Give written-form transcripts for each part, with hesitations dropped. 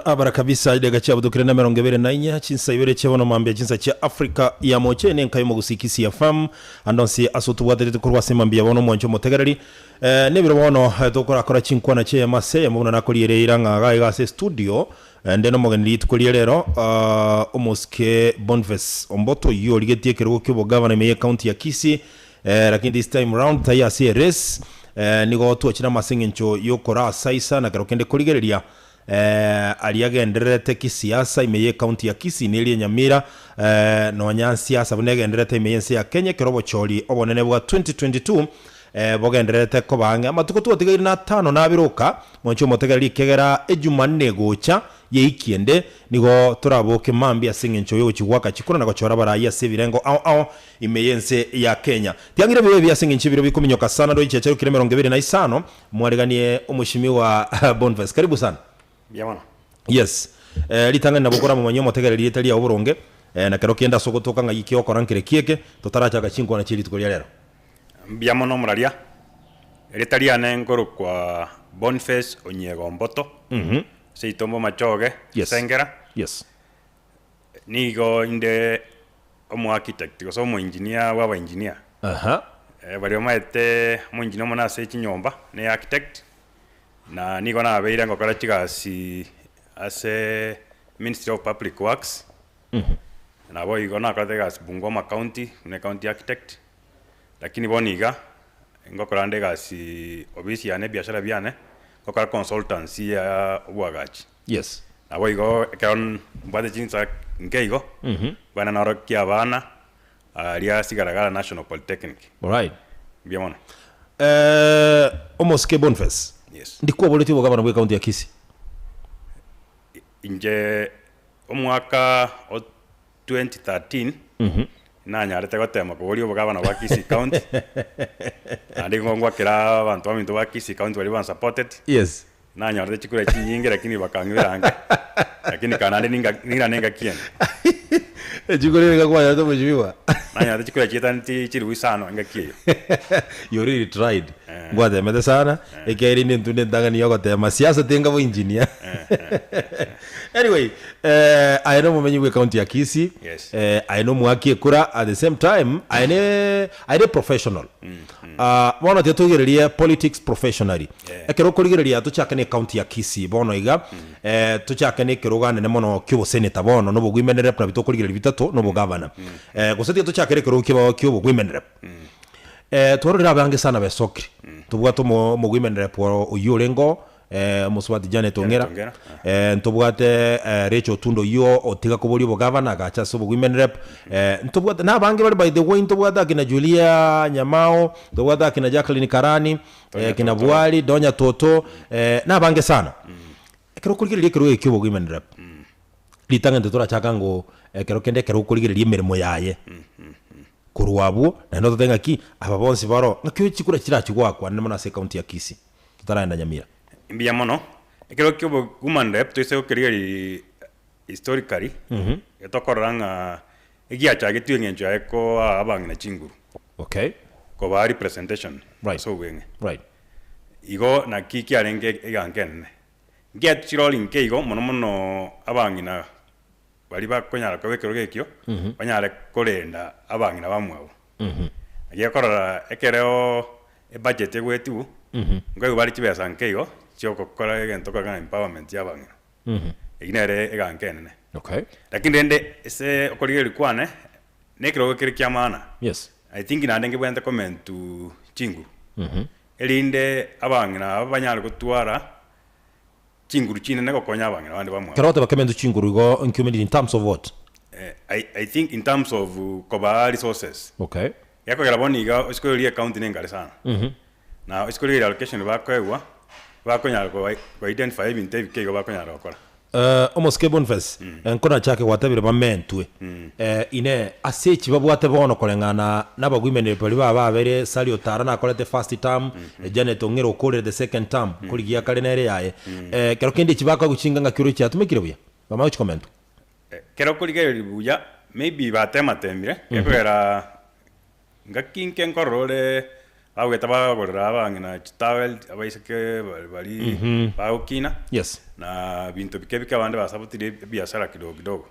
Barabara kabisa chidakika chiabutokire na emerongo ebere na inye chinsa ibere chia bono mambia chinsa chia Africa ya moche ne enka y'omogusii Kisii FM ande onsi ase otobwaterete korwa ase mambia bono omwancho omotegereri eh, nebiro bono eh, tokorakora chinkwana chi'eyemo ase eyemo buna nakoriere eira ng'a iga iga ase studio eh, nde nomogeni rituko rie rero ah, omosike Boniface Omboto oyio origetie ekerogo ki'obogavana ime y'ecounty ya Kisii eh, lakini this time round tai ase erace eh, nigo twachire amo ase eng'encho y'okorasaisa na kero kende korigereria eh, aria agendererete kisiasa ime y'ecounty ya Kisii na eria Nyamira eh, nonya nsiasa buna egendererete ime y'ense ya Kenya ekero obochori obonene bwa 2022 eh, bogendererete koba ang'e amatuko twatigaire na atano na abere oka mwanche omotegereri ekegera ejumanne egocha Y'eiki ende, nigo toraboke mambia ase engencho y'ogochia goaka chikura na gochora abarai ase ebirengo ao ao ime y'ense ya Kenya. Tiang'ire ebibe ebi ase engencho y'ebiro bikominyoka sana roiche echarukire emerongo ebere na isano, mwareganie omoshimiwa Boniface. Karibu sana. Mbuya mono. Yes. Eh, ritang'ani nabo okoramomanyia omotegereri rieta riao boronge, eh, na kero kende ase ogotoka ng'ai ki ogokora nkere ki eke, totarachaka chinkwana chie rituko ria rero. Mbuya mono omoraria. Erieta riane nkorokwa Boniface Onyiego Omboto. Seito Mbomachoge, Yes. Sengera, Yes. nigo inde omoarchitect gose omoengineer bwa abaengineer. Aha. Eh, baria bamaete omoengineer omone ase chinyomba ne architect, na nigo nabeire ngokora chigasi ase Ministry of Public Works, naboigo nakorete egasi Bungoma County buna ecounty architect, lakini bono iga, ngokora ande egasi obisi yane ebiashara biane, ngokora consultancy ya obwagachi. Yes. Naboigo ekero mbwate chinsa nke igo, mbwene norokie abana aria Sigalagala National Polytechnic. Alright. Mbuya mono. Eh, omosike Boniface. Yes. Ndikwaboretie obogabana bwe county ya Kisii. Inche omwaka o 2013, nanyarete gotema koboria obogabana bwa Kisii County, naende nigo ngwakera abanto baminto ba Kisii County baria bansupporteti, Yes. nanyorete chikura chinyinge lakini bakang'ibera ange, lakini ka naende ninga ning'irane engaki ende. Chikura niga kwanyorete omweshimiwa. Nanyorete chikura chietanetie chilifu isano engaki eyio. You really tried. Ngwatemete sana, ekiagera inde intwe entang'ani ya ogotema siasa tinga bo engineer. Anyway, eh, aye nomomenyi bwe county ya Kisii, Yes. eh, aye nomoaki ekura at the same time aye ne aye ne professional. Ah, bono tiga toigererie politics professionally. Yeah. Ekero okorigereria tochake ne county ya Kisii bono iga, eh, tochake ne ekerogo anene mono kia oboseneta bono na obowomen rep nabio tokorigereria bitato na obogavana. Eh, gose tiga tochakere ekerogo kiabo kia obowomen rep. Eh, twarorire abange sana besokire. Tobwate omo omowomen rep oyio orenge oo, eh, omosubati Janet Ong'era, Janet Ong'era, eh, ntobwate eh, Rachel Otundo oyio otiga koboria obogavana agacha ase obowomen rep, eh, ntobwate na abange bare by the way ntobwate akina Julia Nyamao, ntobwate akina Jacqueline Karani, eh, Donya akina Toto. Bwari, Donya Toto, eh, na abange sana. Ekero okorigereria ekerogo eke kia obowomen rep, ritang'ani titorachaka ngo ekero kende ekero okorigereria emeremo yaye. Korwa abwo, naende otote ng'aki aba bonsi baroo, ng'aki chikura chirachie goakwa naende mono ase ecounty ya Kisii, totaragenda Nyamira. Mbuya mono, ekero kia obo woman rep toise gokerigereria historically, tokorora ng'a egiachagetwe eng'encho yaye koa abang'ina chinguru, Okay. kobaa representation Right. ase obweng'e. Right. Igo naki kiarenge eganka enene. Nkiacha chirori nke igo mono mono abang'ina baria bakonyara koba ekerogo ekio, banyare korenda abang'ina bamwabo. Naki okorora ekereo ebudget egoetigwa, nkoigwa bare chibesa nke igo, chiogokora egento kore ng'a empowerment ya abang'ina. Eyio nere eganka enene. Okay. Lakini rende ase okorigereria kwane, na ekerogo kere kia maana, Yes. I think naende ngebwenerete komentwa chinguru, erinde abang'ina aba banyare gotwara. chinguru chinene gokonya abang'ina bande bamwabo. Ekero ogoteba kementwe chinguru igo nkiumerire in terms of what? I, I think in terms of kobaa resources. Okay. Gekogera bono iga osiko riria ecounty nengare sana. Na osiko riria allocation bakoegwa, bakonyara ko ko identify ebinto ebike igo bakonyara gokora. Eh, omosike Boniface, nkonachake gwatebire bamentwe. Eh, inee, ase echi babwate bono koreng'ana nabagwimeneri baria baba babere, Sally Otara nakorete first term, Janet Ong'era okorire the second term, korigia kare nere yaye. Eh, kero kende echi bakoegwa chinga ng'aki oroche chiatumekire buya? Bamanye gochikomentwa. Kero okorigereria buya, maybe batematemire, gekogera ngaki nke nkorora ore. Bagogete bagorera abang'ina chitowel, abaiseke bari bari bagokina, Yes. na binto bike bike abande basabotire ebiasara kidogo kidogo.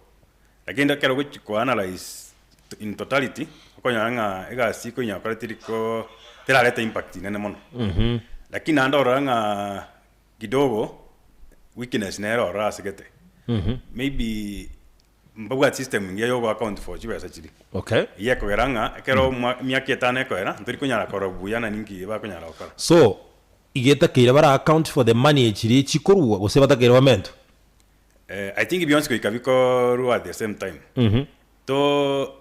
Lakini ekero ogochi ko analyse in totality, okonyora ng'a egasi konya gokora teri ko terareta impact nene mono. Lakini naende orora ng'a kidogo weakness nere ororo asegete. Maybe mbabwati system engiya ya ogo account for chibesa chiria. Okay. Eyio ekogera ng'a ekero omwa emiaka etano ekoera, ntori konyara korora buya na ninki bakonyara gokora. So, iga etakeire bara account for the money echiria chikorwa gose batakeire bamentwe? I think bionsi goika bikorwa at the same time. To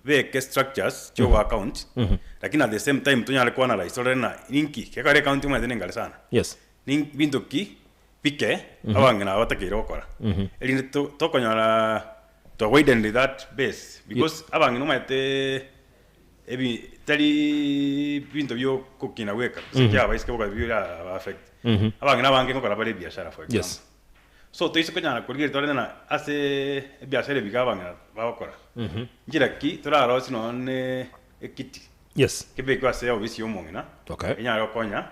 beke structures chia ogo account, lakini at the same time tonyare ko analyse torore ng'a ninki, gekogera ecounty omanyete nengare sana. Yes. Nin binto ki bike abang'ina aba batakeire gokora, erinde to tokonyora to widen that base because abang'ina omanyete ebi tari binto bia okokina gweka gose kia abaiseke boka bira affect. Abang'ina abange ngokora bare ebiashara for example. Yes. So toise konyara korigereria tore ng'a ase ebiashara ebi iga abang'ina bagokora, nchera ki torarosie nonya ne ekiti Yes. kebekwe ase ofisi ya omong'ina Okay. enyare gokonya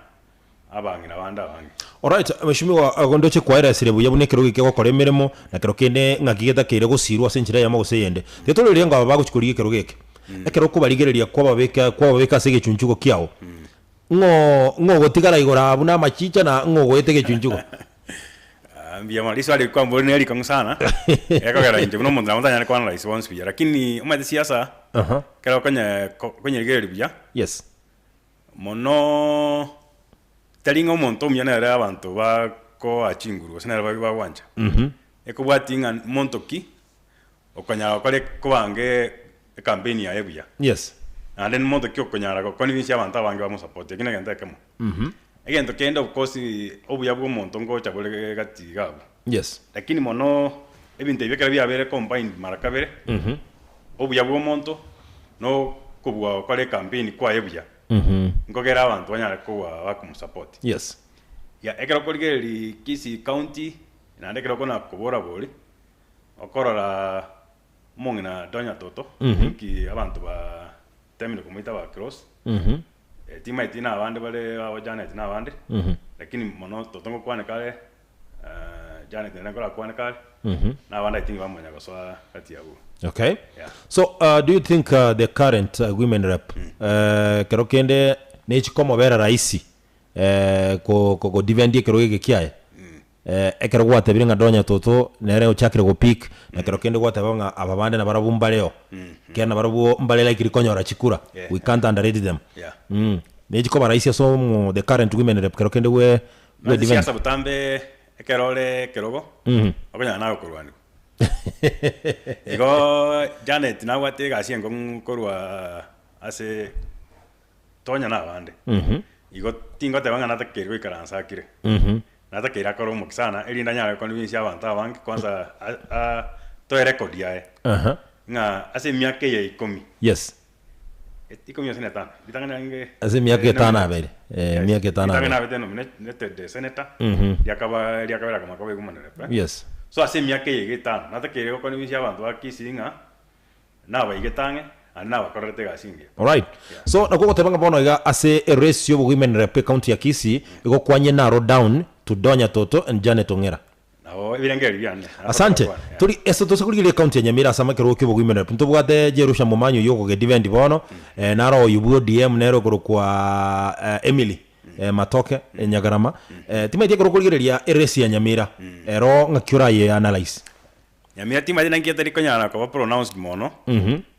abang'ina bande abange. Alright, Mheshimiwa, igo ndoche kwaeresire buya buna ekerogo eke gegokora emeremo, na kero kende ng'aki getakeire gosirwa ase enchera eyemo gose eyende. Tiga torerie ng'a aba bagochia korigia ekerogo eke, ekero okobarigereria kwababeka kwababeka ase egechunchugo kiao, ng'o ng'o ogotigara igoro aa buna amachicha na ng'o ogoeta egechunchugo? Ah, mbuya mono, riswali eri kwamboria nere rikong'u sana, gekogera inche buna omonto nabo ntanyare ko analyse bonsi buya, lakini omanyete siasa, Aha. ekero okonye ko konyerigereria buya, Yes. Mono tari ng'a omonto omuya nere abanto bakoa chinguru gose nere bagwancha. Ekobwatia ng'a monto ki okonyara gokora kobanga ecampaign yaye buya. Yes. Naende monto ki okonyara go convince abanto abange bamosupport, ekio negento ekemo. Egento kende of course obuya bwa omonto ngocha bore gati iga abwo. Yes. Lakini mono ebinto ebi ekero biabeire combined mara kabere, obuya bwa omonto na okobua gokora ecampaign kwaye buya, nkogera abanto banyare koba bakomosupport. Yes. Ya ekero okorigereria Kisii county naende ekero okona kobora bori, okorora omong'ina Donya Toto, inki abanto ba temire komoita ba cross, timaeti na abande bare abo Janet na abande, lakini mono Toto ngokwane kare Janet nere nkorakwane kare, na abande I think bamanya gosoa gati abwo. Okay. Yeah. So uh, do you think uh, the current uh, women rep uh, kero kende nechikomobera rahisi eh, ko, ko, kodefend ekerogo eke kiaye eh, ekero gwatebire ng'a Donya Toto nere ochakire gopick na kero kende gwateba ng'a aba bande nabarabwo mbareo kero nabarabwo mbare likely konyora chikura Yeah. we can't underrate them Yeah. mm. Nechikoba rahisi ase omo the current women rep kero kende gwe Naende siasa botambe ekero ore ekerogo, okonyora nagokorwanigwa. Igo Janet nabwate egasi enkong'u korwa ase Tonya na abande. Igo tingoteba ng'a natakeire goikaransa akire. Natakeire akore omokia sana erinde anyare goconvince abanto abange kwanza a- a- toe record yaye ng'a ase emiaka eye ikomi. Yes. Ikomi gose na etano, ritang'ani renge Ase emiaka etano abere, eh, emiaka etano ritang'ani abere. nabete nominated senator, riakaba riakabera kama koba woman rep, eh. Yes. So ase emiaka eye iga etano, natakeire goconvince abanto ba Kisii ng'a nabaigete ang'e, naende nabakorerete egasi engiya. Alright. Yeah. So nakwo ogoteba ng'a bono iga ase erace y'obo women rep ecounty ya Kisii, igo kwanye narrow down to Donya Toto and Janet Ong'era. Nabo ebirengererio biane. Asante. Tori ase tose korigereria ecounty ya Nyamira ase amakerogo kia obogima rep ntobwate Jerusha Momanyi oyio okoge defend bono eh, naro oyio bwa ODM nere okorokwa eh, Emily eh, Matoke eh, Nyagarama eh, timaeti ekero okorigereria erace ya Nyamira ero ng'aki oraye analyse. Nyamira timanyeti naki etari konyara koba pronounced mono,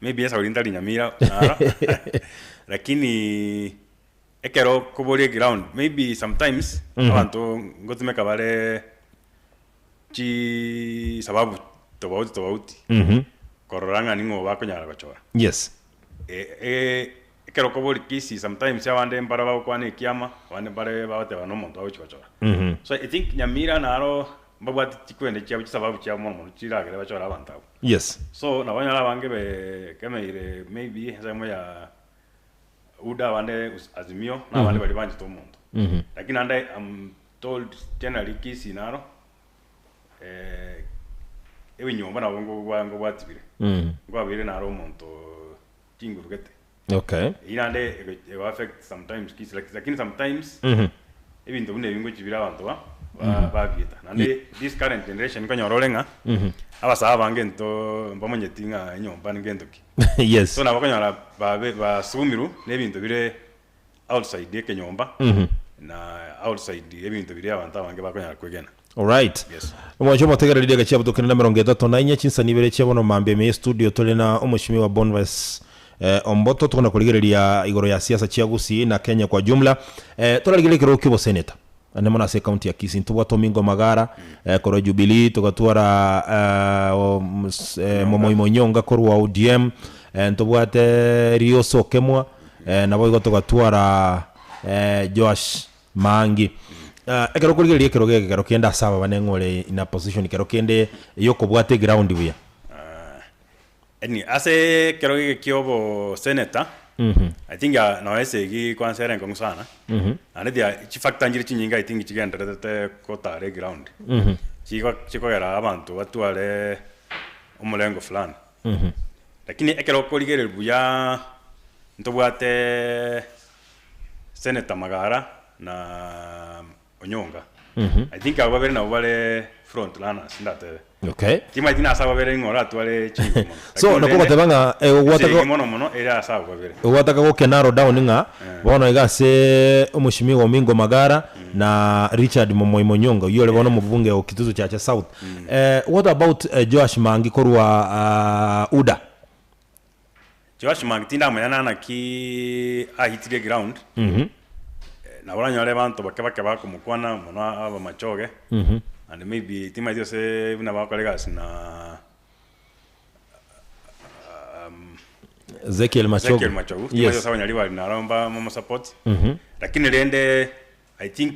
maybe esauri ntari Nyamira naro, lakini ekero okoboria eground maybe sometimes abanto ngotumeka bare chi sababu tofauti tofauti korora ng'a ning'o bakonyara gochora. Yes. Ekero okoboria Kisii sometimes abande mbare bagokwana ekiama, abande mbare bagoteba na omonto agochi gochora. So I think Nyamira naro mbabwate chikwende chiabo chisababu chiabo mono mono chiragere bachore abanto abwo. Yes. So nabo onyore abange bekemeire maybe ensemo ya UDA abande Azimio na abande baria banchete omonto. Lakini naende I'm told generally Kisii naro ebinyomba nabo ngobwatibire. Nkwabeire naro omonto chinguru gete. Okay. Eyio naende ego ego affect sometimes Kisii laki lakini sometimes ebinto buna ebi ngochi bire abanto ba ba babieta. Naende this current generation nkonyora ore ng'a abasae abange nto mbamanyeti ng'a enyomba ngento ki. Yes. So nabo okonyora babe basumirwe na ebinto bire outside ekenyomba na outside ebinto biria abanto abange bakonyara kwegena. Alright. Yes. Omwancho omotegereri riaga chiabutokanire na emerongo etato na inye chinsani ibere chia bono mambia ime ye studio tore na omoshimiwa Bonvas eh, Omboto tokona korigereria igoro ya siasa chia Gusii na Kenya kwa jumla. Eh, torarigereria ekerogo kia oboseneta ande mono ase ekaunti ya Kisii ntobwate Omingo Magara eh, korwa Jubilee togatwara eh, oms- eh, Momoi Monyonga korwa ODM eh, ntobwate Rioso Okemwa eh, naboigo togatwara eh, Joash Maangi. Ah, ekero okorigereria ekerogo eke kero kende ase aba bane ng'a ore in a position kero kende eyokobwata eground buya. Yaani ase ekerogo eke kia obo senator, I think ah, nonya esegi kwanza ere enkong'u sana, naende dia chifactor nchire chinyinge I think chigendererete kotara eground, chigo chikogera abanto batware omorengo fulani. Lakini ekero okorigereria buya ntobwate Senator Magara na Onyonga. I think abwo babere nabwo bare front runners ndatebe. Okay. Timanyeti nase abwo babere ng'a oratware chinguru mono. So Lakini nakwo rende, ogoteba ng'a eh, ogwataka esegi mono mono ere ase abwo babere. ogwataka goke narrow down ng'a bono iga ase omoshimiwa Omingo Magara na Richard Momoi Monyonga oyio ore bono omobunge o Kitutu Chache South. Eh, what about eh, Joash Mangi korwa ah, UDA? Joash Mangi tindamanya naki ahitirie eground, nabo oranyore abanto bake bake bakomokwana mono abamachoge, and maybe timanyeti gose buna bagokora egasi na Ezekiel Machogu. Ezekiel Machogu, timanyeti Yes. gose abanyaribari naro mba momosupport, lakini rende I think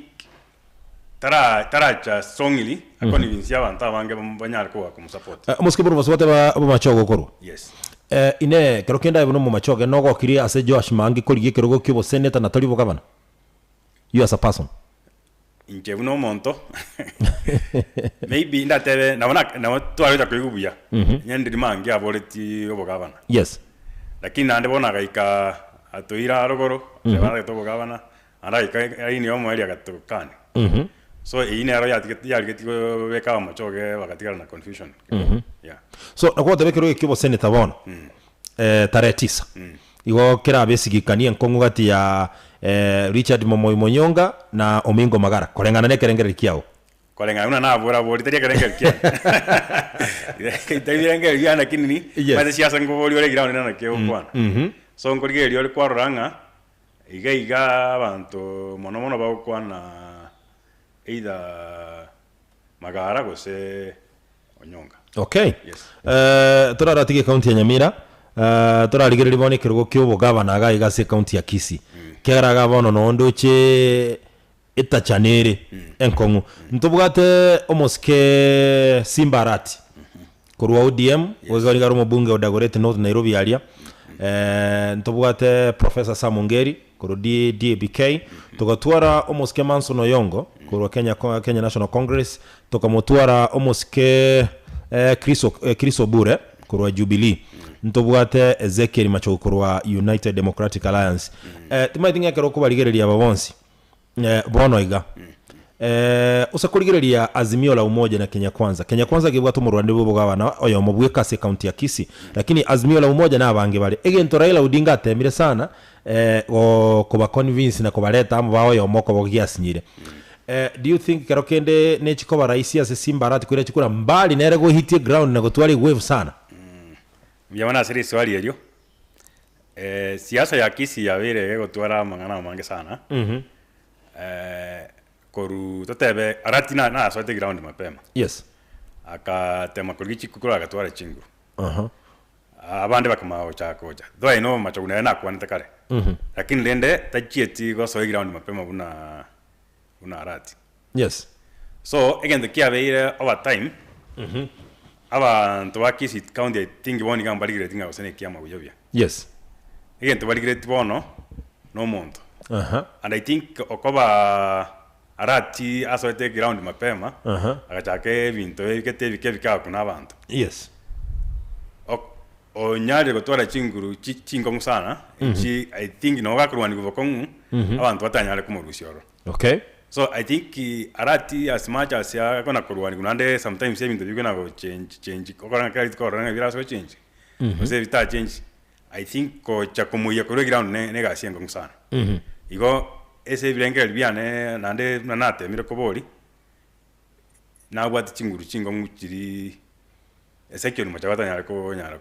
tara taracha strongly aconvince abanto abange banyare koba komosupport. Eh, omosike bore obosi bateba obomachoge okorwa. Yes. Eh, inee, kero kende aye buna omomachoge nogokirie ase Joash Mangi korigia ekerogo ki'oboseneta na tori bogabana? You as a person. Inche buna omonto maybe ndatebe nabo na nabo twagocha koigwa buya, onye ndiri Mangi aboreti obogabana. Yes. Lakini naende bono agaika atoira rogoro, ateba natagete obogabana, Naende agaika aini y'omoerio agatokania. So eyio nero yatigete yarigetie kobeka amachoge bagatigara na confusion kidogo. Yeah. So nakwo goteba ekerogo ekio oboseneta bono eh, tarehe tisa igo kerabe esigikani enkong'u gati ya eh, Richard Momoi Monyonga na Omingo Magara koreng'ana na ekerengererio kiago. Koreng'ana buna nabora-bori tari ekerengerio kiane. Tari ebirengererio biane lakini ni Yes. omanyete siasa nkoboria ore eground naki egokwana. So nkorigereria ore kwarora ng'a Iga iga abanto mono mono bagokwana either Magara gose Onyonga. Okay. Yes. Eh, toraratige ekaunti ya Nyamira, eh, torarigererie bono ekerogo kia obogavana iga iga ase ekaunti ya Kisii. Ekiagera iga bono noo ndoche etachana ere enkong'u. Ntobwate omosike Simba Arati korwa ODM, oiga nigo are omobunge o Dagoretti North Nairobi aria. Eh, ntobwate Professor Sam Ongeri korwa D- DAPK, togatwara omosike Manson Oyongo korwa Kenya, Kenya National Congress, tokamotwara omosike eh, Chris, Ok- eh, Chris Obure korwa Jubilee, ntobwate Ezekiel Machogu korwa United Democratic Alliance. Eh, timanyeti ng'a ekero okobarigereria aba bonsi Eh, bono iga eh, ose korigereria Azimio la Umoja na Kenya Kwanza. Kenya Kwanza gebwate omorwani bw'obogabana oyomo bweka ase ekaunti ya Kisii, lakini Azimio la Umoja na abange bare. Egento Raila Odinga atemire sana eh, go koba convince na kobareta amo ba oyomo okoba giasinyire. Eh, do you think kero kende nechikoba rahisi ase Simba Arati koira chikura mbali nere gohitia ground na gotwara ewave sana? Mbuya mono ase riswali erio. Siasa ya Kisii yabeire egotwara amang'ana amange sana, korwa totebe Arati na nasoete ground mapema, Yes. akatema korigia chikura agatwara chinguru, Aha. abande bakamanya gochaka gocha, though I know Machogu nere nakwanete kare, lakini rende tachieti gosoa eground mapema buna buna Arati. Yes. So egento kiabeire over time, abanto ba Kisii county I think bono iga mbarigereti ng'a gose nekiama buya buya. Yes. Egento barigereti bono, na omonto. Aha. And I think okoba Arati asoete eground mapema, Aha. agachaka ebinto ebigete ebike ebike agakuna abanto. Yes. Ok. onyarire gotwara chinguru chi chinkong'u sana, echi I think nabo gakorwanigwa bokong'u, abanto batanyare komorusia ororo. Okay. So I think Arati as much as akona korwanigwa naende sometimes ebinto bikona go change change okora ng'a kera rituko orore ng'a birase go change, gose bitachange, I think gocha komoiyia korwa eground ne negasi enkong'u sana. Igo ase ebirengererio biane naende buna natemire koboria, nabwate chinguru chinkong'u chiria Ezekiel mochake otanyare konyara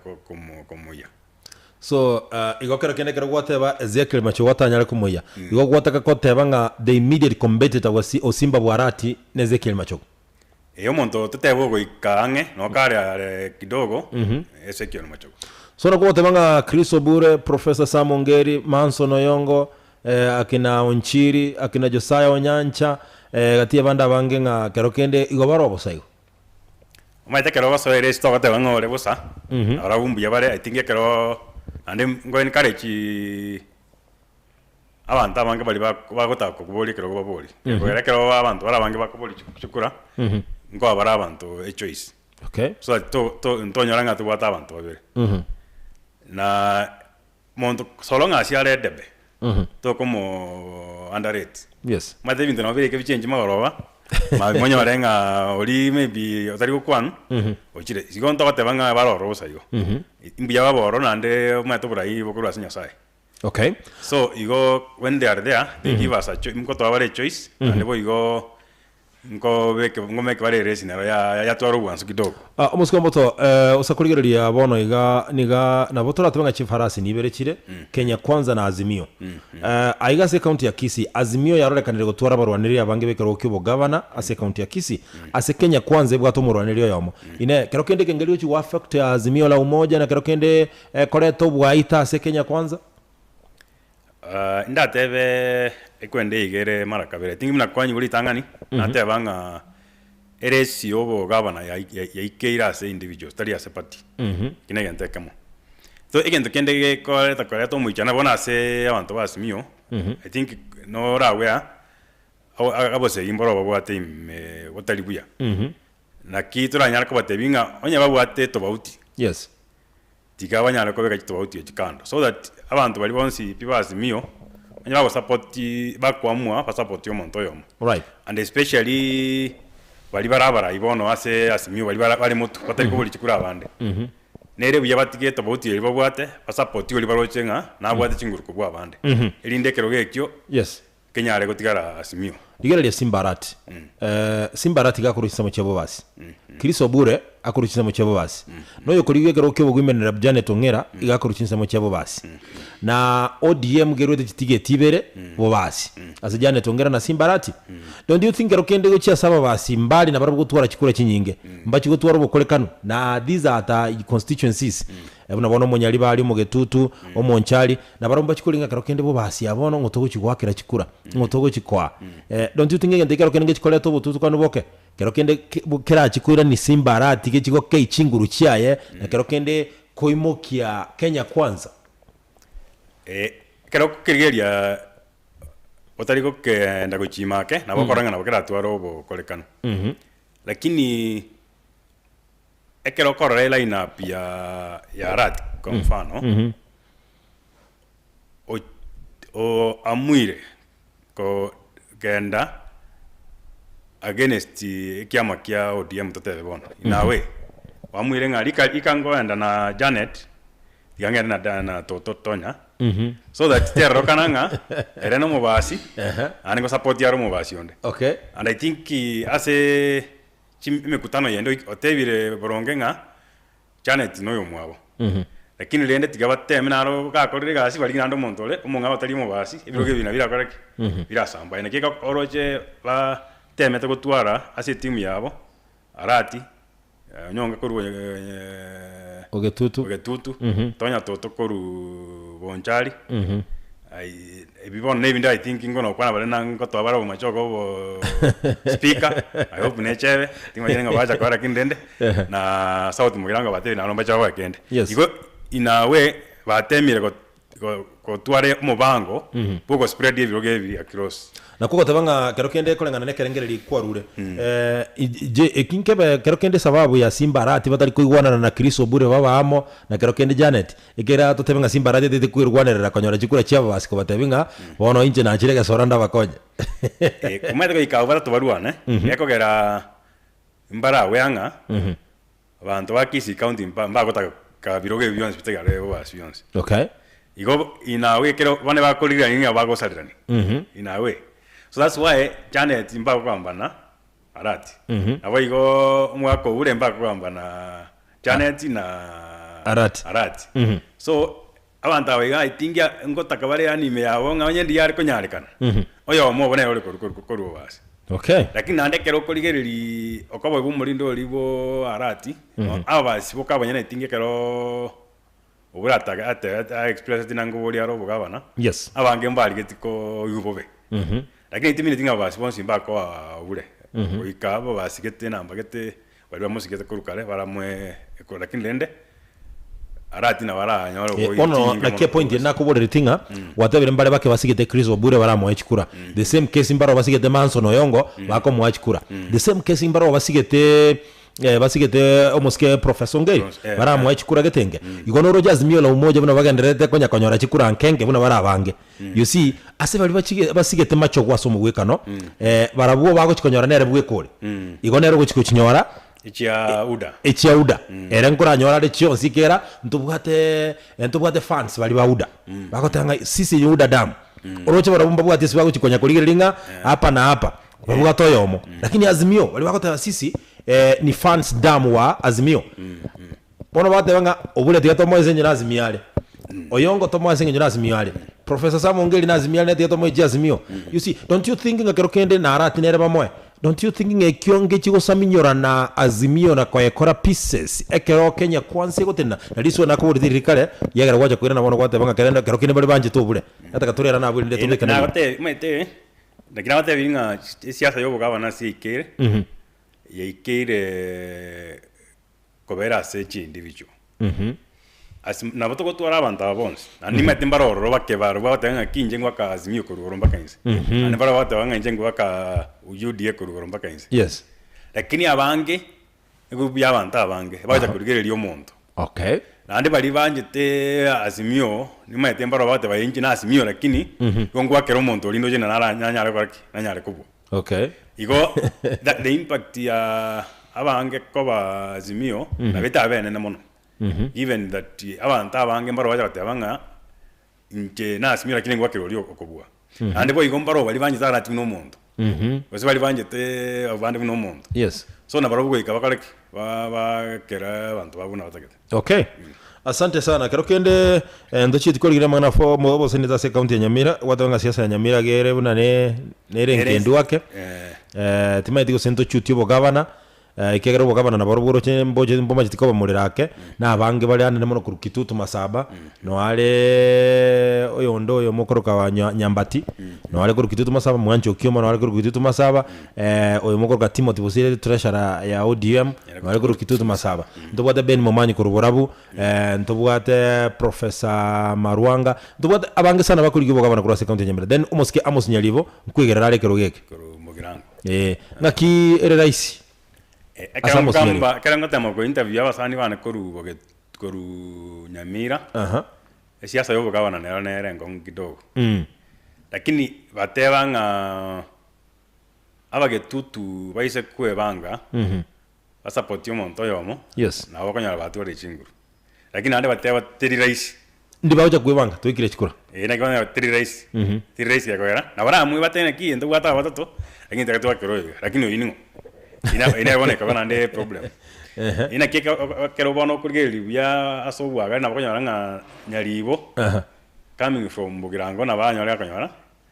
komoyia. So igo kero kende ekero gwateba Ezekiel machogu atanyare komoyia, igo gwataka koteba ng'a the immediate competitor wa Osimba bwa Arati ne Ezekiel Machogu? Ee omonto totebe ogoika ang'e noo kare are kidogo Ezekiel Machogu. So nakwo goteba ng'a Chris Obure, Professor Sam Ongeri, Manson Oyongo, akina Onchiri, akina Josiah Onyancha, gati y'abande abange ng'a kero kende igo bare obosa igo. Omanyete ekero ogosoa eresi togoteba ng'a ore bosa, nabarabwo mbuya bare, I think ekero naende ngo encourage abanto abange baria bako bagotaka koboria ekerogo baborie. Ekogera ekero abanto bare abange bakoboria chikura, nkoa bare abanto echoice. Okay. So that to to ntonyora ng'a tobwate abanto babere. Na monto so long as are edebe, tokomo underrate. Yes. Omanyete ebinto nabo bireke bichenchi magoroba, maambia monyore ng'a oria maybe otari gokwanwa, ochire. Igo ntogoteba ng'a bare ororo bosa igo. Mbuya babe ororo naende omanyete oborai bokorwa ase Nyasaye. Okay. So igo when they are there, they give us a choi nkotoa bare echoice, naende boigo Nkobeke ngomeke bare eresi nero ya yatwara obwansu kidogo. Ah, omosike omoto eh, osa korigereria bono iga niga nabo toratebe ng'a chifarasi nibere chire Kenya Kwanza na Azimio. Eh, aiga ase ecounty ya Kisii, Azimio yarorekanire gotwara abarwanereri abange b'ekerogo ki'obogavana ase ecounty ya Kisii, ase Kenya Kwanza ebwate omorwanereri oyomo. Inee, kero kende ekengeri gochi go affect Azimio la Umoja na kero kende eh, koreta obwaita ase Kenya Kwanza? Indatebe ekwende iga ere mara kabere, I think buna kwanyigwa ritang'ani, nateba ng'a eresi ya obogavana yaikeire ase individuals tari ase party, ekio na egento ekemo. So egento kende gekoreta koreta omoichano bono ase abanto ba Azimio, I think nore aware, abosegi mboro babwate ime botari buya. Naki toranyare kobatebia ng'a onye babwate etobauti, Yes. Tiga banyare kobeka chitofauti echi kando so that abanto baria bonsi pi ba Azimio onye bago support bakoamua ba support omonto oyomo. Right. And especially baria bare abarai bono ase Azimio baria bara bare motwe batari koboria chikura abande. Nere buya batige etofauti eria babwate ba support oria baroche ng'a nabwate chinguru kobua abande. Erinde ekerogo ekio Yes. kenyare gotigara Azimio. Rigereria Simbarati. Eh, Simbarati iga akorwa chinsemo chia Bobasi. Chris Obure akorwa chinsemo chia Bobasi. Na oyokorigwa ekerogo ki'oboguimenera Janet Ong'era iga akorwa chinsemo chia Bobasi. Na ODM gerwete chitigeti ibere Bobasi. Ase Janet Ong'era na Simbarati. Don't you think kero kende gochia ase ababasi mbari nabarabwo gotwara chikura chinyinge, mbachi gotwara obokorekanu na these are the constituencies. Buna bono omonyaribari, omogetutu, omonchari, Nabarabwo mbachie koringa ekero kende bobasi aa bono ng'o togochia goakera chikura, ng'o togochia koa. Don't you think egento ekero kende ngechi koreta obotutukanu boke? Kero kende ke kerachie koirania simba aratige chigokei chinguru chiaye, na kero kende koimokia Kenya kwanza. Ekero okorigereria otari gokenda gochima ake, nabo okorora ng'a nabo keratware obokorekanu. Lakini Ekero okorora eline up ya ya rat kwa mfano, o- o amuire kogenda against ekiama kia ODM totebe bono, in a way, oamuire ng'a rika rika nkoenda na Janet, tiga ngende na da na Toto Tonya, so that terorokana ng'a ere na omobasi, naende ngosupport are omobasi onde. Okay. And I think ase Emekutano yende otebire boronge ng'a Janet noyomwabo. Lakini rende tiga bateme naro gakorire egasi barigie naende omonto ore omong'ao otari omobasi, ebirogo ebi nabio birakore ki? Birasambwe. Naki oroche batemete gotwara ase etimu yabo, Arati, Onyonga korwa Ogetutu. Ogetutu, Tonya Toto korwa Bonchari. Ai ebi bono na ebinde I think ngono gokwana bare na ngotoa bare obomache obo speaker, I hope nechebe, timanyeti ng'a bacha koa lakini rende, na sauti mogirango batebie naro mbache bagoe kende. Yes. Igo in a way batemire go. go- gotwara omobango bwa ogospread ebirogo ebi across. Nakwo goteba ng'a kero kende koreng'ana na ekerengererio kwarure, je eki nkebe kero kende esababu ya Simba Arati batari koigwanana na Chris Obure babe amo na kero kende Janet, ekera totebe ng'a Simba Arati etete kwerwanerera konyora chikura chiabo basi kobatebi ng'a bono inche nachire egesora ndabakonye. Omanyete goika abwo batato barwane, gekogera mbarabwe ang'a Abanto ba Kisii County mba mbagotaka birogo ebi bionsi bitigare bobasi bionsi. Okay. Igo inawe ekero bane bakorirani ng'a bagosarirani. Inawe. So that's why Janet mbagokogambana Arati. Nabo igo omogaka Obure mbakogambana Janet na Arati. Arati. So abanto aba iga I think ngotaka bare yaani ime yabo ng'a onye ndiye are konyarekana, oyomo obo nere ore koru koru korwa obasi. Okay. Lakini naende ekero okorigereria okoboe bwa omorinde oria bwo Arati, ababasi boka abanyene I think ekero obure atake ate a expresseti nanga oboria are obogabana, Yes. abange mbarigeti koigwa bobe. Lakini timineti ng'a ababasi bonsi mbakoa obure, goika ababasi gete enamba gete baria bamosigete korwa kare baramoe ekura, lakini rende Arati nabo aranyore Eh, bono ogoitinga naki mono epoint eri korwa ase. nakoborereti ng'a gwatebire mbare bake basigete Chris Obure baramoe chikura. The same case mbaroo basigete Manson Oyongo bakomoa chikura. The same case mbaroo basigete eh, basigete omosike Professor Ongeri Professor, eh, baramoe chikura getenge. Igo noroche Azimio la Umoja buna bagendererete konya konyora chikura nkenge buna bare abange. You see, ase baria bachige basigete machogwa ase omogwekano, eh, barabwo bagochi konyora nere bweka ore. Igo nere ogochi gochinyora Echia Uda. echia Uda. Ere nkoranyore are chionsi kera ntobwate ntobwate fans baria ba Uda. Bagoteba ng'a sisi ni Uda damu. Oroche barabwo mbabwati ase bagochi konya korigereria ng'a hapa na hapa. Babwate oyomo. Lakini Azimio baria bagoteba sisi ni fans damu wa Azimio. Bono bateba ng'a obure tiga tomoe ase engencho Azimio are. Oyongo tomoe ase engencho Azimio are. Professor Sam Ongeri na Azimio are tiga tomoe chi Azimio. You see, don't you think ng'a kero kende narati nere bamoe? Don't you think ng'a ekio ngechi gosaminyorana Azimio na koyekora pieces ekero Kenya Kwanza egotenena? Na risuo nakoborete riria kare, riagera gwacha koirana bono gwateba ng'a kere kero kende bare banchete obure. Nataka torerane abwo erinde tobekane buya. Nagotebi omanyete, naki nagotebirie ng'a esiasa ya obogabana ase yaikeire, yaikeire kobera ase chindividual. Ase nabo togotwara abanto aba bonsi, naende nimanyete mbare ororo bake barobwo bagoteba ng'a inche ngwaka Azimio korwa igoro mpaka inse, naende mbare bagoteba ng'a inche ngwaka UDA korwa igoro mpaka inse. Yes. Lakini abange, egroup ya abanto abange, bagocha korigereria omonto. Okay. Naende baria banchete Azimio, nimanyete mbaro bagoteba inche na Azimio lakini, igo ngwakera omonto oria ndoche nara nanyare gokora ki? Nanyare kobua. Okay. Igo the, the impact ya abange koba Azimio nabo etabe enene mono. Given that abanto abange mbaro bacha goteba ng'a inche na Azimio lakini ngwakera oria okobua. Naende boigo mbaro baria banchete Arati buna omonto. Gose baria banchete abwo bande buna omonto. Yes. So nabarobwo goika bakore ki? Ba- bakere abanto babo buna batagete. Okay. Asante sana. Kero kende eh, ntochieti korigereria amang'ana fo mo obosenete ase ekaunti ya Nyamira, gwateba ng'a siasa ya Nyamira gere buna ne nere Ere enkendu ake. eh. Eh, timaeti gose ntochutie obogabana, eh, ekiagera obogabana naborobwo oroche mboche mbomacheti koba morero ake, na abange bare anene mono korwa Kitutu Masaba, noareee oyonde oyo mokoroka wa nya Nyambati, noare korwa Kitutu Masaba, Mwancha Okioma noare korwa Kitutu Masaba, oyo mokoroka Timothy Bosire treasurer ya ODM, noare korwa Kitutu Masaba. Ntobwate Ben Momanyi korwa Borabu, ntobwate Professor Marwanga, ntobwate abange sana bakorigia obogabana korwa ase ecounty ya Nyamira. Then omosike Amos Nyaribo, nkoigerera are ekerogo eke. Korwa Mugirango. Eh, ng'aki ere rahisi Eh, ase ekero Amos Nyaribo? nkogamba ekero ngotema ko interview abasani bane korwa boge korwa Nyamira, Aha. esiasa ya obogabana nero nere enkong'u kidogo. Mm. Lakini bateba ng'a abagetutu baise kwebanga, basapotie omonto oyomo, Yes. nabo okonyora batwarire chinguru. Lakini naende bateba teri rahisi. Ndi bagocha kwebanga toikire chikura. Eeh naki bono teri rahisi, teri rahisi gekogera, nabo oramwe batebe naki ntobwate aba batato, lakini tari twakera oyo iga, lakini oyio ning'o? Ina ina bono ekaba naende problem. Ehe. Naki eke ekero bono okorigereria buya ase obwagare nabo okonyora ng'a Nyaribo, Aha. coming from Bogirango nabo anyore akonyora.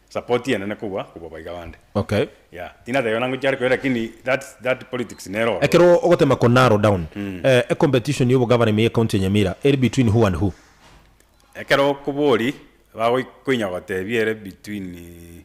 Support enene kobua kobua baiga bande. Okay. Yeah, tinateba buna ngochia are koira lakini that that politics nere ororo. Ekero ogotema ko narrow down, eh, ecompetition ya obogavana ime ye county ya Nyamira ere between who and who? Ekero okobori bagokoinya gotebia ere between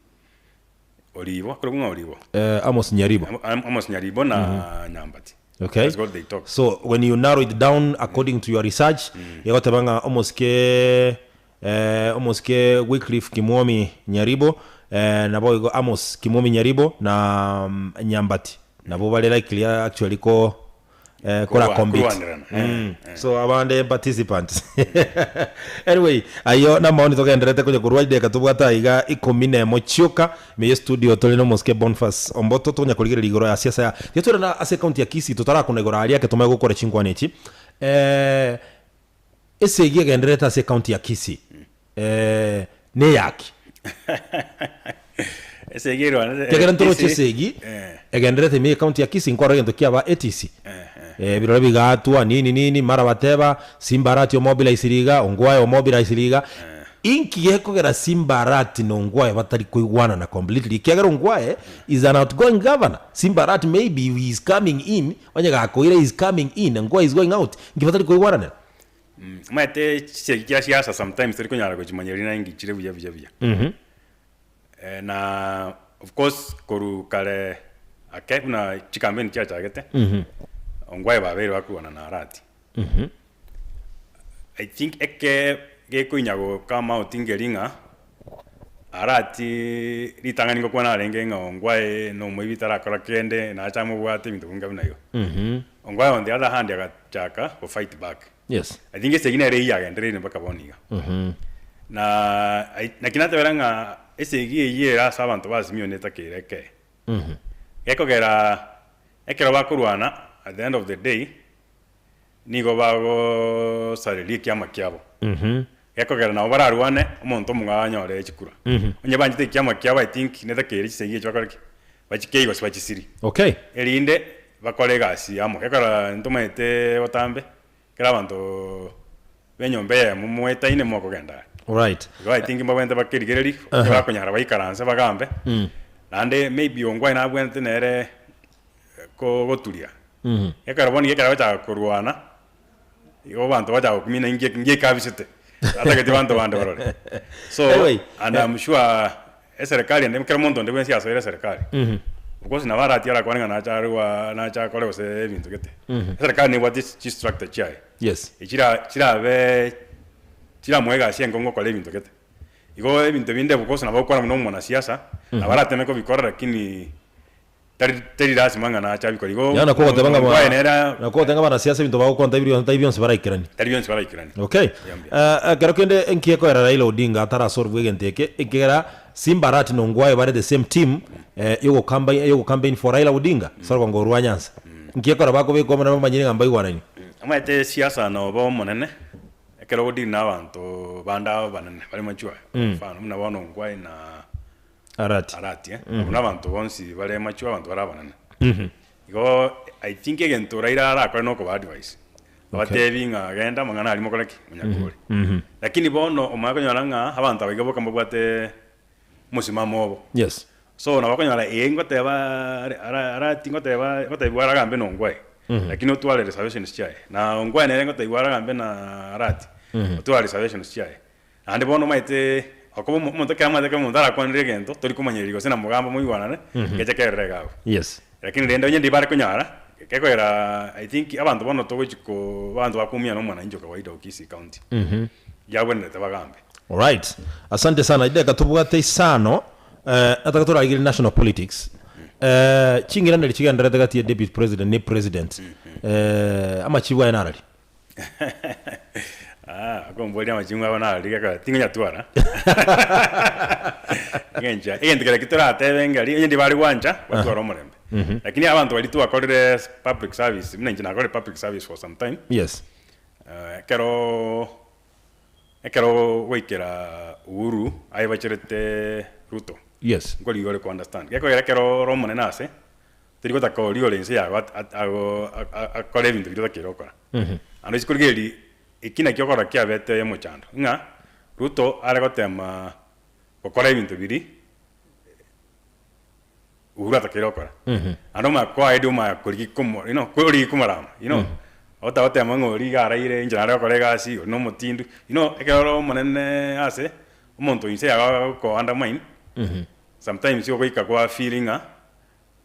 Oribo, akorokwa ng'a Oribo? Eh, Amos Nyaribo. Amos Nyaribo na Nyambati. Okay. That's what they talk. So when you narrow it down according to your research, egoteba ng'a omosike. eh, omosike Wycliffe Kimwomi Nyaribo eh, naboigo Amos Kimwomi Nyaribo na mm, Nyambati nabo bare likely actually ko eh, kora Korwa- compete korwanerana, eh, mm. So abande participants anyway ayo namaoni togenderete konya korwa ideka tobwate aiga ikomi na emo chioka ime ye studio tore na omosike Boniface Omboto tokonya korigereria igoro ya siasa ya tiga twere na ase ekaunti ya Kisii totarakuna igoro aria ake tomanye gokora chinkwana echi eh, esegi egendererete ase ekaunti ya Kisii eh, neyaki Esegi erwanete Ekiagera ntoroche Kisii, esegi eh. egendererete ime y'ecounty ya Kisii nkorora egento kiaba ATC. Eh, birore bigatwa nini nini mara bateba Simba Arati omobilize iga, Ongwae omobilize iga. Inki gekogera Simba Arati na Ongwae batari koigwanana completely? Ekiagera Ongwae is an outgoing governor. Simba Arati maybe he is coming in, onye gakoira he is coming in, Ongwae is going out. Inki batari koigwananera? Omanyete chisegi chia siasa sometimes tori konyara gochimanya rina inki chire buya buya buya. Na of course korwa kare ake buna chicampaign chiachagete, Ongwae babeire bakorwana na Arati. I think eke gekoinya go come out nkeri ng'a Arati ritang'ani ngokwana arenge ng'a Ongwae na omoibi tarakora kende nache amobwate ebinto binga buna igo. Ongwae on the other hand agachaka go fight back. Yes. I think esegi nere eyio yagendereire mpaka bono iga. Na ai- naki natebera ng'a esegi eyio ere ase abanto ba Azimio netakeire ekee. Gekogera ekero bakorwana at the end of the day nigo bagosareria ekiama kiabo. Gekogera nabo bararwane omonto omong'ao anyore chikura. Onye banchete ekiama kiabo I think netakeire chisegi echio bakore ki? Bachikei gose bachisiri. Okay. Erinde bakore egasi amo. Gekogera ntomaete botambe, ekero abanto b'enyomba eyemo moetaine mokogenda are. Alright. Igo I think mbabwenerete bakerigereria, onye bakonyara baikaranse bagambe, naende maybe ongwae nabwenerete nere ko goturia. Ekero bono iga ekero agochaka korwana, igo abanto bagochaka gokumina inki inki ekabisete, atageti banto bande barore. So, Anyway, and I'm sure eserekari ende ekero omonto onde bwensi asoire eserekari, of course nabo aratie arakwane ng'a nache arwa nache akore gose ebinto gete. Eserekari nebwate chistructure chiaye, Yes. echira chirabe chiramoe egasi enkong'u gokora ebinto gete. Igo ebinto binde of course nabo ogokwana buna omonasiasa, nabo arateme kobikora lakini Tari tari lasima ng'a nache abikore igo Yaani nakwo ogoteba ng'a Ongwae ba- nere nakwo ogoteba ng'a abanasiasa ebinto bagokwana tari bionsi tari bionsi baraikeranie. tari bionsi baraikeranie. Okay. Mbuya mbuya. Eh, ekero kende enki ekoera Raila Odinga atarasolve egento eke, ekiagera Simba Arati na Ongwae bare the same team eh, yogokambai yogocampaign for Raila Odinga ase orogongo orwa Nyanza. Nki ekora bakobekwa amo nabo bamanyire ng'a mbaigwanani. Omanyete siasa noba omonene ekero ogodeal na abanto bande abanene bare mature, kwa mfano buna bono Ongwae na Arati. Arati eh, abwo nabanto bonsi bare mature abanto bare abanene. Igo I think egento Raila arakore nokoba advice, abatebi ng'a genda amang'ana aria mokore ki? Monyakore. Lakini bono omanye konyora ng'a abanto aba iga boka mbabwate omosimamo obo. Yes. So nabo okonyora ee ngoteba are ara arati ngoteba ngotebiwa aragambe na Ongwae, lakini otware reservations chiaye. Na Ongwae nere ngotebiwa aragambe na Arati, otware reservations chiaye. Naende bono omanyete, okoba omo omonto ekero amaete ekero omonto arakwanere egento, tori komanyereria gose na mogambo moigwanane, geche kerere iga abwo. Yes. Lakini rende onye ndiri bare konyara, gekogera I think abanto bono togochi ko abanto bakoumia na omwananchi o kawaida o Kisii County, yabwenerete bagambe. Alright. Asante sana. Chidakika tobwate isano, eh, nataka torarigererie national politics. Eh, ching'iraneri chigendererete gati ya deputy president ne president. Eh, amachibu aye narari? Ah, okomboria amaching'u abo narari gekogera tingonyatwara. Eng'encho egento keria ki toratebe ng'a onye ndibare gwancha, batware omorembe. Lakini abanto baria twakorire public service, buna inche nakorire public service for some time, Yes. ekero ekero goikera Uhuru ayebacherete Ruto, Yes. nkorigia ore ko understand. Gekogera ekero ore omonene ase, Tori gotaka oria ore inse yago akore ebinto biria otakeire gokora. Naende isiko riria eri, eki nakio okorora kiabete omochando, ng'a Ruto are gotema gokora ebinto biria Uhuru atakeire gokora. Naende omanye koaedia omanye korigia komo you know, korigia komorama you know, otagotema ng'a oria iga araire inche nare gokora egasi, oria nomotindu, you know, ekero ore omonene ase, omonto inse yago agoko undermine, sometimes ogoika kwa feel ng'a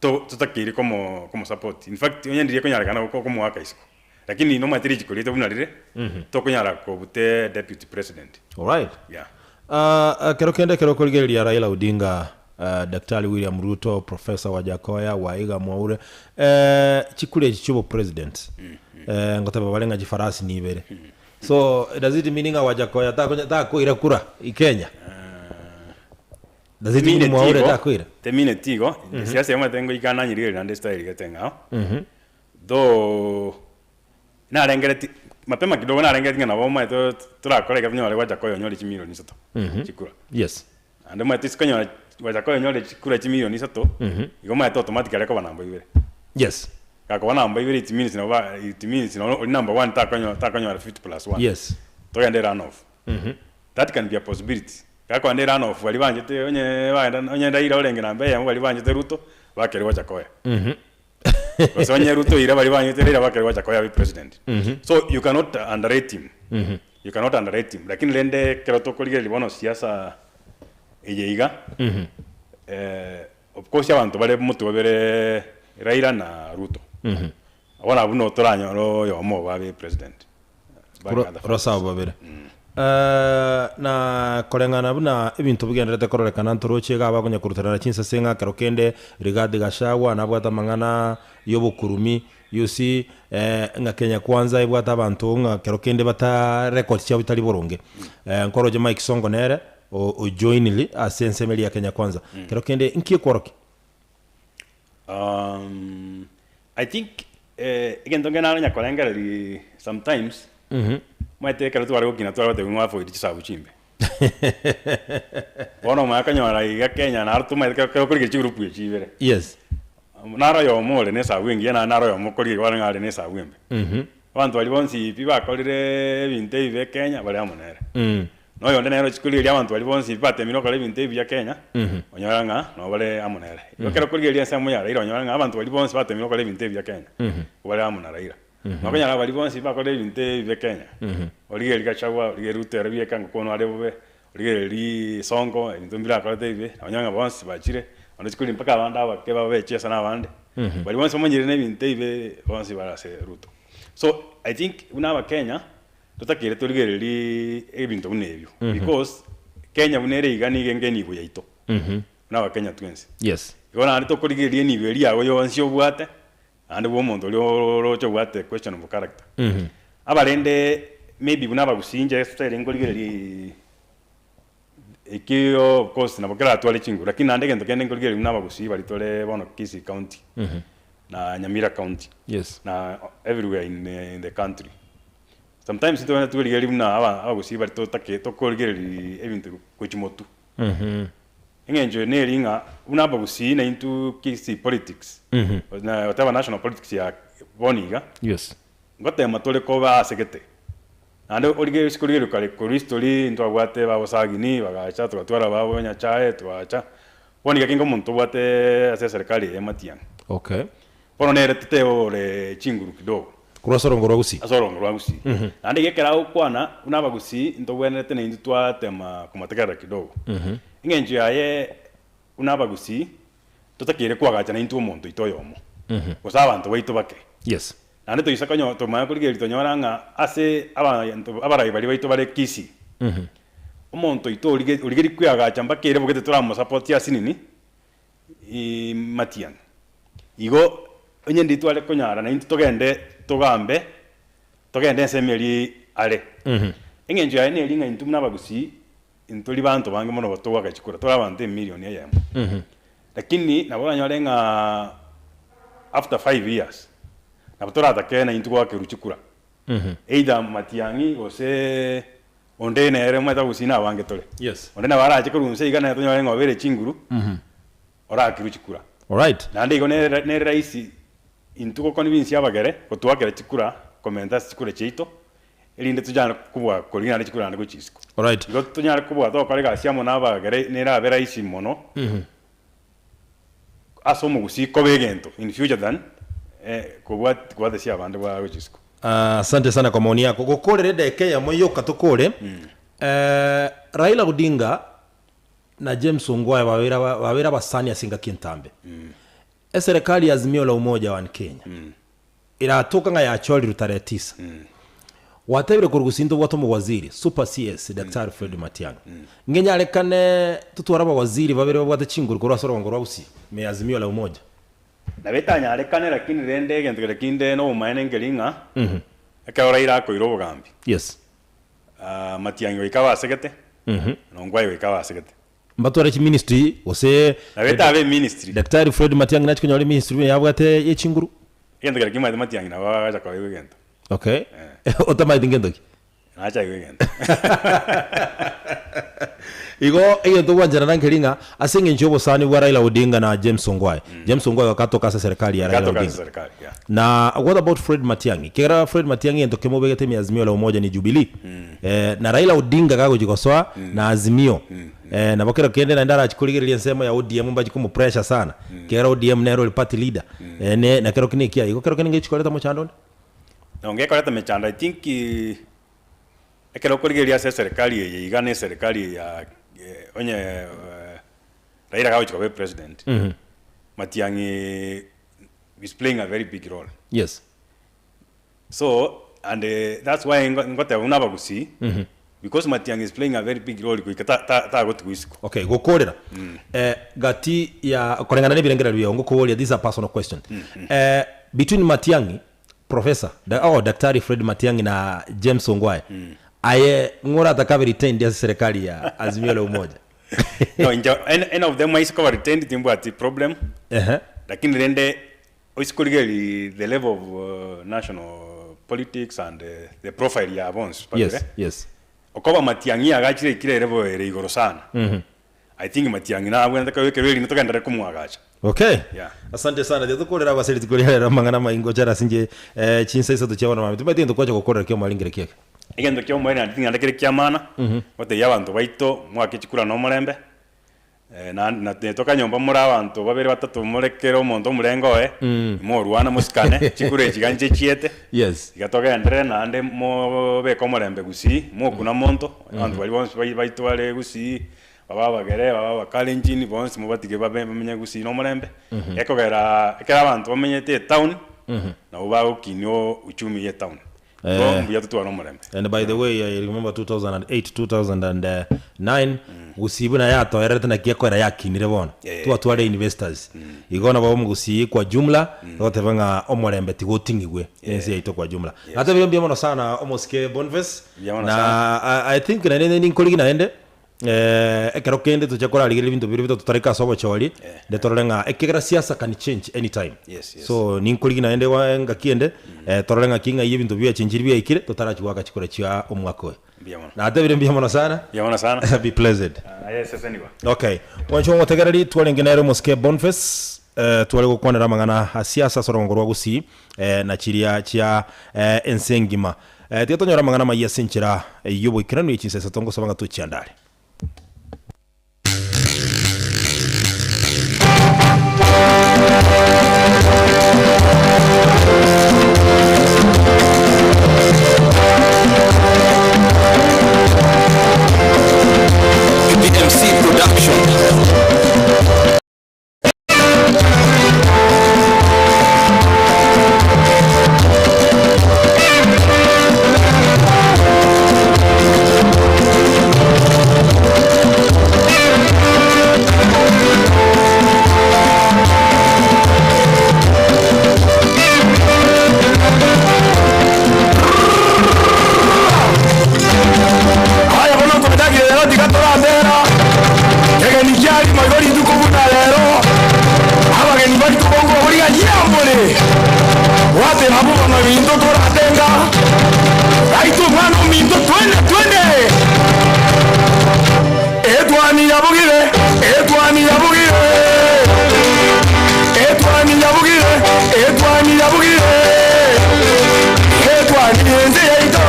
to totakeire komo komosupport. In fact onye ndiria ekonyarekana oko okomoaka isiko. Lakini nomanyete richiko riaito buna rire, tokonyara kobute deputy president. Alright. Yeah. Ah, ekero kende ekero okorigereria Raila Odinga, ah, Daktari William Ruto, Professor Wajackoyah, Waiga Mwaure, eh, chikura echi chia obopresident, eh, ngoteba bare ng'a chifarasi nibere. So, does it mean ng'a Wajackoyah takonya takoira kura i Kenya? Does it mean Temineti Mwaure igo, takoira? temineti igo, siasa omanyete ngoika nanyirigereria naende style gete ng'ao. Though narengereti mapema kidogo narengereti ng'a nabo omanyete torakore iga tonyore Wajackoyah onyore chimilioni isato chikura. Yes. Naende omanyete ase konyora Wajackoyah onyore chikura chimilioni isato, igo omanyete automatically akoba namba ibere. Yes. Gakoba namba ibere it means nabo ba it means noro ori number one takonyo takonyora 50 plus one. Yes. Togende run off. That can be a possibility. Gakogenda erun off baria banchete onye bagenda onye Raila orenge namba eyemo baria banchete Ruto bakere Wajackoyah. Gose onye Ruto oira baria banchete Raila bakere Wajackoyah abe president. So you cannot underrate him. You cannot underrate him. Lakini rende ekero tokorigereria bono siasa eye iga, of course abanto bare motwe babere Raila na Ruto. Bono abwo no toranyore oyomo obo abe president. Korwa ase abwo babere. Na koreng'ana buna ebinto bigendererete kororekana ntoroche iga abakonya korutanana chinsase ng'a ekero kende Rigathi Gachagua nabwate amang'ana y'obokurumi, you see, ng'a Kenya Kwanza ebwate abanto ng'a kero kende bata records chiabo chitari boronge. Nkoroche Mike Sonko nere ojoiniri ase ensemo eria ya Kenya Kwanza. Kero kende nki ekworokia? I think egento nkere nare nyakorengereria sometimes, omanyete ekero tware gokina tware gotebiwa ng'a avoid chisabu chimbe. Bono omanye okonyora iga Kenya naro tomanyete kero kero okorigereria chigroup echi ibere. Yes. Naro oyomo ore na esabu engiya naende naro oyomo okorigereria bono ng'a are na esabu embe. Abanto baria bonsi pi bakorire ebinto ebibe Kenya bare amo nere. Na oyonde nere ochia korigereria abanto baria bonsi batemire gokora ebinto ebiya Kenya, onyore ng'a nabo bare amo nere. Igo ekero okorigereria ensemo ya Raila onyore ng'a abanto baria bonsi batemire gokora ebinto ebiya Kenya, nigo bare amo na Raila. Na okonyora baria bonsi bakorire ebinto ebibe Kenya, origereria Gachagua, origereria Ruto ere bieka ngokwana are bobe, origereria Sonko ebinto mbirakorete ebibe, onyore ng'a bonsi bachire, naende ochia korigereria mpaka abande abake babechiesa na abande, baria bonsi bamanyire na ebinto ebibe bonsi bare ase Ruto. So I think buna abakenya, Totakeire torigererie ebinto buna ebio because Kenya buna ere iga nigo enga enibo yaito buna abakenya twensi. Yes. Igo naende tokorigereria enibo eria yago yonsi obwate naende bwa omonto oria oroche obwate questionable character. Abarende maybe buna abagusii inche style nkorigereria Ekio of course nabo keratware chinguru lakini naende egento kende nkorigereria buna abagusii baria tore bono Kisii county na Nyamira county Yes. na everywhere in in the country. Sometimes ntobwenerete torigereria buna aba abagusii baria totake tokorigereria ebinto gochia motwe. Eng'encho eye neri ng'a buna abagusii naintwe Kisii politics na whatever national politics ya bono iga, Yes. Ngotema tore koba ase gete. Naende origererie isiko rigererio kare korwa history ntwabwate babosagini bagacha togatwara babo nyachae twacha. Bono iga kenge omonto obwate ase eserikari eye Matiang'i. Okay. Bono nere totebe ore chinguru kidogo. Korwa ase orongo rwa Gusii. Ase orongo rwa Gusii. Naende iga ekero agokwana buna abagusii ntobwenerete naintwe twatema komotegerera kidogo. Eng'encho yaye buna abagusii totakeire koagacha naintwe omonto oito oyomo, gose abanto baito bake. Yes. Naende toisa konyo tomanye korigereria tonyora ng'a ase abanto abarai baria baito bare Kisii, omonto oito orige origereria kweagacha mpaka ere bogete toramosapotie ase nini? Matiang'i. Igo onye ndiri tware konyara naintwe togende togambe, togende ensemo eria are. Eng'encho yaye neri ng'a intwe buna abagusii, Ntori banto bange mono togoaka chikura, tore abanto emilioni eyemo. Lakini nabo oranyore ng'a after five years, nabo toratake naintwe goakerwa chikura. Either Matiang'i gose onde nere omanyete abagusii nabange tore. Yes. Onde nabo arache korwa inse iga nere tonyore ng'a obeire chinguru, orakerwe chikura. Alright. Naende igo nere nere rahisi intwe goconvince abagere gotoakera chikura, komenta ase chikura chiaito, erinde tonyare kobua korigia naende chikura naende gochia isiko. Alright. Igo tonyare kobua togokora egasi amo na abagere nerabe rahisi mono ase omogusii koba egento in future than kobua kobwatesia abande bwa gochia isiko. Asante sana kwa maoni yako. Gokorera edageka eyemo yoka tokore, Raila Odinga na James Ongwae babeire aba babeire abasani ase engaki entambe. Eserekari ya Azimio la Umoja One Kenya. Eratoka ng'a yachorirwe tarehe tisa. Gwatebire korwa gose intobwate omowaziri, Super CS, Daktari Fred Matiang'i. Ngenyarekane totware abawaziri babere babwate chinguru korwa ase orogongo rwa Gusii, ime ya Azimio la Umoja. Nabo etanyarekane lakini rende egento keria kinde nobomaene nkeri ng'a ekero Raila akoira obogambi, Yes. Matiang'i goika abasegete, na Ongwae goika abasegete. Mbatware chiministry gose Nabo etabe eministry. Daktari Fred Matiang'i nachie konyora eministry buna yabwate ye chinguru. Egento keria kimanyete Matiang'i nabo agacha koegwa egento. Okay. Otamaeti ngento ki? Nacha aigwe egento. Igo egento ogwancherana nkeri ng'a ase eng'encho y'obosani bwa Raila Odinga na James Ongwae. James Ongwae gakatoka ase serikali ya Raila Gatoka ase Odinga. serikali, yeah. Na what about Fred Matiang'i? Ekiagera Fred Matiang'i egento kemobegete ime Azimio la Umoja ni Jubilee. Eh, na Raila Odinga gagochi gosoa na Azimio. Eh, nabo kero kende naende arachi korigereria ensemo ya ODM mbachi komopressure sana. Ekiagera ODM nere ore party leader. Eh, ne na kero kende ekiaye. Igo kero kende ngechi koreta mochando onde. Nabo ngekoreta emechando I think ekero okorigereria ase eserikali eye iga na eserikali ya onye Raila gagochi koba epresident, Matiang'i is playing a very big role. Yes. So and that's why ngoteba buna abagusii, because Matiang'i is playing a very big role goika ta- ta- tagotigwa isiko. Okay, gokorera eh, gati ya koreng'ana na ebirengererio biao ngokoboria this is a personal question eh, between Matiang'i professor da, oh, Daktari Fred Matiang'i na James Ongwae aye ng'oratake abe retained ase serikali ya Azimio la Umoja No inche any, any of them aise koba retained timbwati problem, Ehe. lakini rende oise korigereria the level of national politics and the profile ya bonsi babere, Yes, yes. okoba Matiang'i agachire aikire elevel ere igoro sana, I think Matiang'i nabwenerete kobekerwa erinde togenderere komoagacha. Okay. Yeah. Asante sana. Tiga tokorera ase rituko ria rero amang'ana amaingo chara ase inche eh, chinsa isato chia bono mambia. Timanyeti gento kwacha gokorera kia omoaringere kieke. Egento kia omoerio naende ting'ana kere kia maana, ngotebia abanto baito mwake chikura na omorembe, naende na toka nyomba more abanto babere batato more kera omonto omorenge oye, morwane mosikane, chikura echi iga inche chiete, Yes. iga togenderere naende mobeke omorembe gusii, mokuna monto, abanto baria bonsi bai baito bare gusii, babe abagere, babe abakalenjin, bonsi mobatige babe bamenye gusii na omorembe, ekogera ekero abanto bamenyete etown, nabo bagokinia uchumi ya etown. Igo mbuya totware omorembe. And by the way, I remember 2008, 2009, Gusii buna yatoererete naki ekoera yakinire bono. Eh. Twatware investors. Igo nabo omogusii kwa jumla, togoteba ng'a omorembe tigoting'igwe nense yaito kwa jumla. Natebire mbuya mono sana omosike Boniface. Mbuya mono Na sana. I, I think naende ninkorigi naende Ekero kende tochia korarigereria ebinto biria bitototareka ase obochori, nde torore ng'a ekiagera siasa can change anytime. Yes, yes. So ninkorigia naende gwa engaki ende, torore ng'aki ng'ai ebinto biachenchiri biaikire, totarachia goaka chikura chia omwaka oyo. Mbuya mono. Natebire mbuya mono sana. Mbuya mono sana. Be blessed. Aye sesenigwa. Okay. Mwanche omotegereri twarenge nere omosike Boniface, tware gokwanera amang'ana a siasa ase orogongo rwa Gusii, na chiria chia ense engima. Tiga tonyore amang'ana amayia ase enchera y'oboikeranu ye chinsa isato ngosaba ng'a tochiandare. PPMC Production. Aye bono nkominagire rero tiga torambera kegeni kia rimo igo rituko buna rero abageni barituko nkoboriga nyiambore bwate nabwo bono ebinto toratenga raito omwana ominto twende twende etwani yabugire etwani yabugire etwani yabugire etwani yabugire etwani ense yaito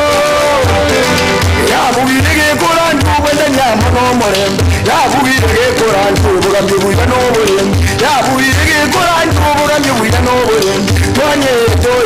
Yabugire gekora ntubwendania amo nomorembe, yabugire gekora ntubogamia obuya noborembe, yabugire gekora ntubogamia obuya noborembe, twanyete oya.